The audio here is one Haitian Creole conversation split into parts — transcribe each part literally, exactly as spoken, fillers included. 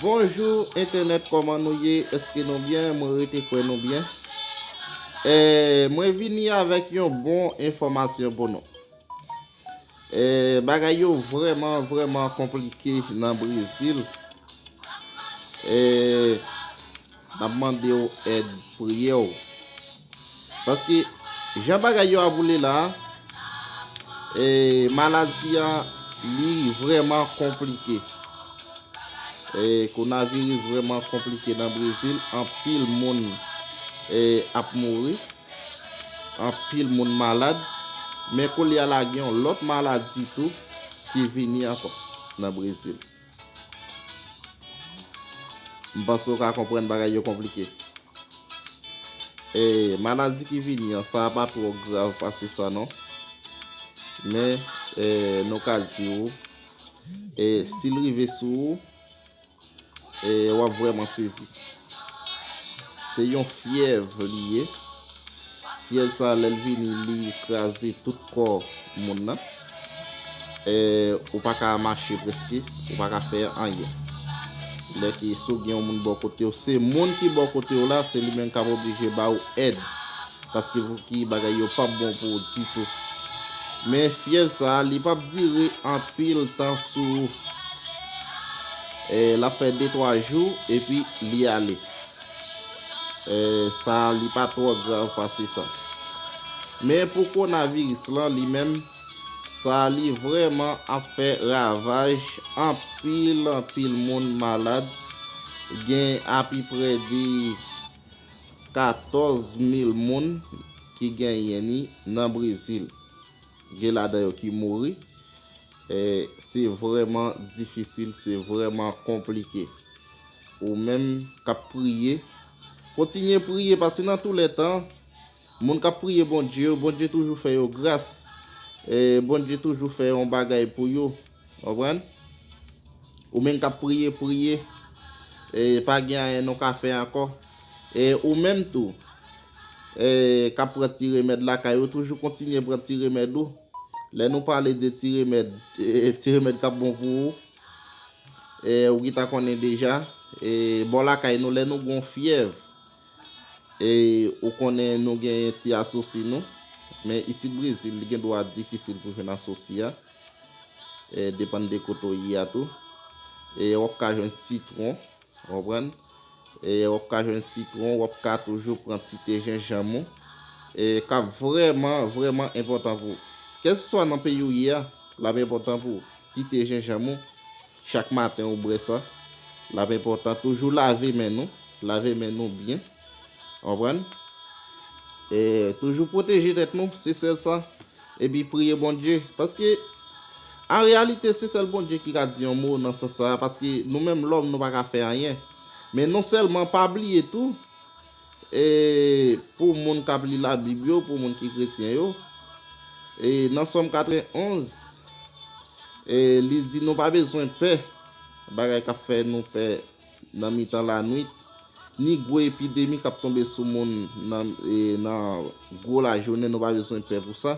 Bonjou entènèt, kòman nou ye? Èske nou byen? Mwen rete kwè nou byen. Eh, mwen vini avèk yon bon enfòmasyon pou nou. Eh, bagay yo vrèman, vrèman konplike nan Brezil. Eh, m ap mande w èd, priyè w. Paske jan bagay yo ap boule la, eh, maladi a, li vrèman konplike. Eh, kowonaviris vrèman konplike nan Brezil. Anpil moun, eh, ap mouri. Anpil moun malad. Men koulye a la, gen yon lòt maladi tou ki vini ankò nan Brezil. M panse w ka konprann bagay yo konplike. E, maladi ki vini an, sa pa twò grav pase sa non. Men, e, nou ka di w, e, si l rive sou ou, e, w ap vrèman sezi. Se yon fyèv li ye. Fyèv sa, lè l vini, li kraze tout kò moun nan. E, ou pa ka mache prèske, ou pa ka fè anyen. Lè ki si w gen yon moun bò kote w, se moun ki bò kote w la, se li menm k ap oblije ba w èd. Paske pou ki bagay yo p ap bon pou ou ditou. Men fyèv sa a, li p ap dire anpil tan sou ou. E, l ap fè de twa jou, epi li ale. E, sa a, li pa twò grav pase sa. Men pou kowonaviris lan, li menm, sa a, li vrèman ap fè ravaj, anpil, anpil moun malad. Gen apiprè de katòz mil moun ki genyen li nan Brezil. Gen ladan yo ki mouri. E, se vrèman difisil, se vrèman konplike. Ou menm k ap priye, kontinye priye, paske nan tou lè tan, moun k ap priye Bondye yo, Bondye toujou fè yo gras. E, Bondye toujou fè yon bagay pou yo. Konprann? Ou menm k ap priye, priye. E, pa gen anyen nou ka fè ankò. E, ou menm tou, e, k ap pran ti remèd lakay ou, toujou kontinye pran ti remèd ou. Lè nou pale de ti remèd, e, ti remèd k ap bon pou ou, e, ou gentan konnen deja, e, bò lakay nou, lè nou gen yon fyèv, e, ou konnen nou gen ti asosi nou, men isit Brezil, li gen dwa difisil pou jwenn asosi a. E, depann de kote w ye a tou. E, w ap ka jwenn sitwon, w konprann? E, w ap ka jwenn sitwon, w ap ka toujou pran ti te jenjanm ou. E, k ap vrèman, vrèman enpòtan pou ou. Kèlkeswa nan peyi w ye a, l ap enpòtan pou ou. Ti te jenjanm ou, chak maten ou bwè sa. L ap enpòtan. Toujou lave men nou. Lave men nou byen. Konprann? E, toujou pwoteje tèt nou, se sèl sa. Epi priye Bondye. Paske, an reyalite, se sèl Bondye ki ka di yon mo nan sans sa a. Paske nou menm lòm, nou pa ka fè anyen. Men non sèlman, pa bliye tou, e, pou moun k ap li Labib yo, pou moun ki kretyen yo, e, nan Sòm katrevenonz, e, li di nou pa bezwen pè bagay k ap fè nou pè nan mitan lanwit, ni gwo epidemi k ap tonbe sou moun nan, e, nan gwo lajounen, nou pa bezwen pè pou sa.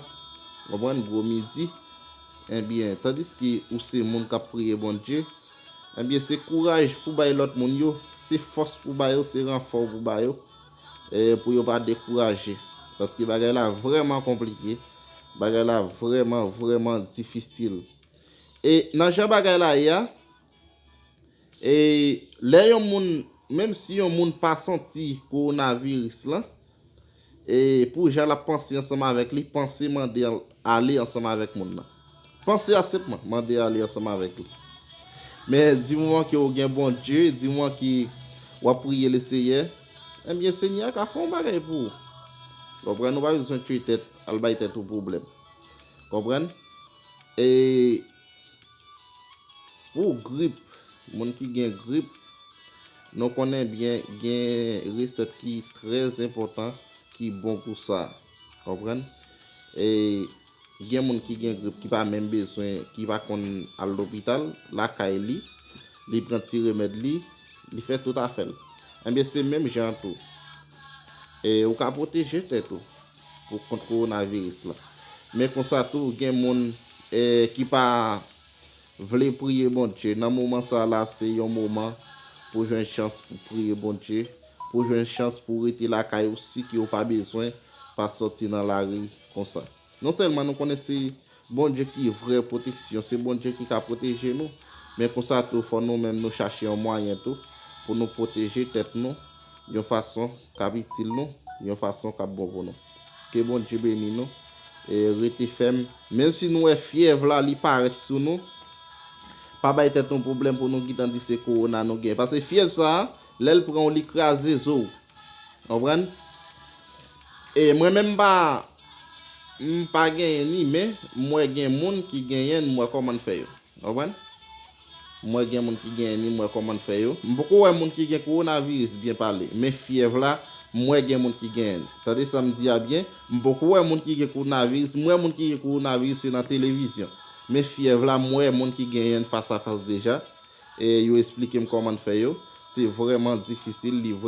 Konprann? Gwo midi. Ebyen, tandiske ou se moun k ap priye Bondye, ebyen, se kouraj pou bay lòt moun yo, se fòs pou ba yo, se ranfò pou ba yo, e, pou yo pa dekouraje. Paske bagay la vrèman konplike. Bagay la vrèman, vrèman difisil. E nan jan bagay la ye a, e lè yon moun, menm si yon moun pa santi kowonaviris lan, e pou jan l ap panse ansanm avèk li, panse mande al-, ale ansanm avèk moun nan. Panse a senpman, mande ale ansanm avèk li. Men, di moman ke w gen Bondye, di moman ke w ap priye Leseyè, ebyen, Senyè a ka fè yon bagay pou ou. Konprann? Ou pa bezwen tchwe tèt, al bay tèt ou pwoblèm. Konprann? E pou grip, moun ki gen grip, nou konnen byen gen resèt ki trè enpòtan, ki bon pou sa. Konprann? E gen moun ki gen grip ki pa menm bezwen, ki pa konn al lopital, lakay li, li pran ti remèd li, li fè tout afè l. Ebyen, se menm jan an tou. E ou ka pwoteje tèt ou pou kont kowonaviris la. Men konsa tou, gen moun, e, ki pa vle priye Bondye. Nan moman sa la, se yon moman pou w jwenn chans pou priye Bondye, pou w jwenn chans pou w rete lakay ou si ke w pa bezwen pa sòti nan lari konsa. Non sèlman nou konnen se Bondye ki vrè pwoteksyon, se Bondye ki ka pwoteje nou, men konsa tou fò nou menm nou chache yon mwayen tou pou nou pwoteje tèt nou yon fason k ap itil nou, yon fason k ap bon pou nou. Ke Bondye beni nou. E rete fèm. Menm si nou wè fyèv la, li parèt sou nou, pa bay tèt nou pwoblèm pou nou gentan di se kowona nou gen. Paske fyèv sa a, lè l pran w, li kraze zo w. Konprann? E mwen menm m pa, m pa genyen ni, men m wè gen moun ki genyen l, m wè kòman l fè yo. Konprann? M wè gen moun ki genyen ni, m wè kòman l fè yo. M poko wè moun ki gen kowonaviris, byen pale. Men fyèv la, m wè gen moun ki genyen l. Tande sa m di a byen. M poko wè moun ki gen kowonaviris. M wè moun ki gen kowonaviris, se nan televizyon. Men fyèv la, m wè moun ki genyen l fas a fas deja. E yo esplike m kòman l fè yo. Se vrèman difisil, li